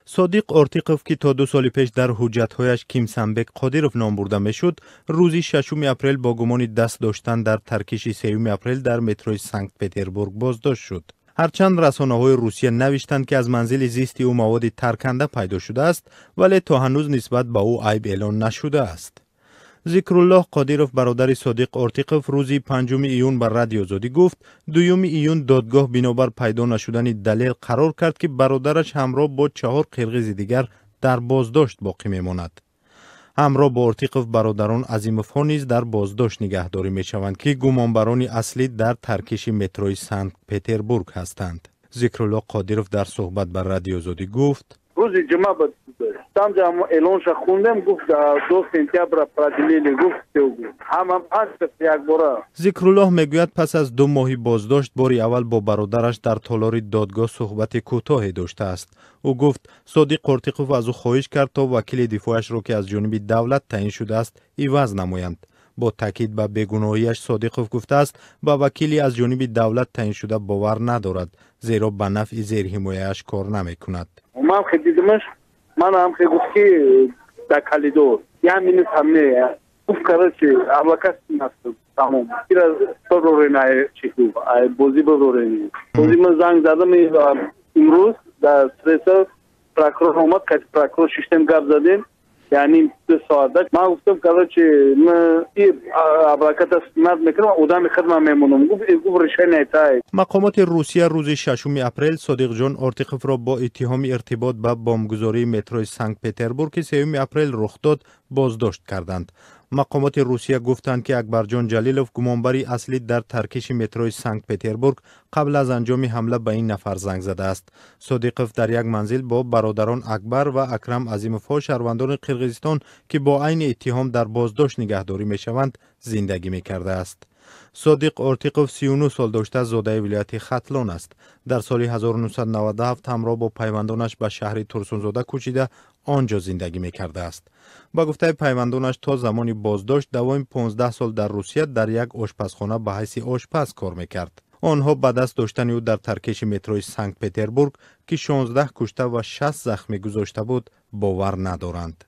Содиқ Ортиқов, ки то 2 соли пеш дар ҳуҷҷатҳояш Кимсанбек Қодиров ном бурда мешуд, рӯзи 6 апрел бо гумони даст доштан дар таркиши 3 апрел дар метрои Санкт Петербург боздошт шуд. Ҳарчанд расонаҳои Русия навиштанд, ки аз манзили зисти ӯ маводи тарканда пайдо шудааст, вале то ҳанӯз нисбат ба ӯ айб эълон нашудааст. Зикруллоҳ Қодиров, бародари Содиқ Ортиқов, рӯзи 5 июн ба Радиои Озодӣ гуфт, 2 июн додгоҳ бинобар пайдо нашудани далел қарор кард, ки бародараш ҳамроҳ бо чаҳор қирғизи дигар дар боздошт боқӣ мемонад. Ҳамроҳ бо Ортиқов бародарон Азимовҳо низ дар боздошт нигаҳдорӣ мешаванд, ки гумонбарони аслӣ дар таркиши метрои Санкт Петербург ҳастанд. Зикруллоҳ Қодиров дар суҳбат ба Радиои Озодӣ гуфт: Рӯзи ҷумъа буд, тамҷа эълонша хундем, гуфт, до сентябра продлили, гуфт, ҳама панҷ якбора. Зикруллоҳ мегӯяд, пас аз 2 моҳи боздошт бори аввал бо бародараш дар толори додгоҳ суҳбати кӯтоҳе доштааст. Ӯ гуфт, Содиқ Ортиқов аз ӯ хоҳиш кард, то вакили дифояшро, ки аз ҷониби давлат таъин шудааст, иваз намоянд. Бо таъкид ба бегуноҳиаш, Содиқов гуфтааст, ба вакили аз ҷониби давлат таъиншуда бовар надорад, зеро ба нафъи зерҳимояаш кор намекунад. Ман хе дидимаш, ман ҳам хе гуфт, ки дар коридор як минут ҳам не гуфт, короче, адвокат тамом ира чи бозӣ бизорен. Бозӣ ман занг задам имрӯз дар среда, прокурор омад, прокурор шиштем, гап задем, яъне 2 соат. Ман гуфтам, короче, и адвоката над мекунам, одами хидмат мемонам. Гуфт, решение тай. Мақомоти Русия рӯзи 6 апрел Содиқҷон Ортиқовро бо иттиҳоми иртибот ба бомбгузории метрои Санкт Петербург, ки 3 апрел рух дод, боздошт карданд. Мақомоти Русия гуфтанд, ки Акбарҷон Ҷалилов, гумонбари аслӣ дар таркиши метрои Санкт Петербург, қабл аз анҷоми ҳамла ба ин нафар занг задааст. Содиқов дар як манзил бо бародарон Акбар ва Акрам Азимовҳо, шаҳрвандони Қирғизистон, ки бо айни иттиҳом дар боздошт нигаҳдорӣ мешаванд, зиндагӣ мекардааст. Содиқ Ортиқов 39 сол дошта, зодаи вилояти Хатлон аст. Дар соли 1997 ҳамроҳ бо пайвандонаш ба шаҳри Турсунзода кӯчида, он ҷо зиндагӣ мекардааст. Ба гуфтаи пайвандонаш, то замони боздошт давоми 15 сол дар Русия дар як ошпазхона ба ҳайси ошпаз кор мекард. Онҳо ба даст доштани ӯ дар таркиши метрои Санкт Петербург, ки 16 кушта ва 60 захмӣ гузошта буд, бовар надоранд.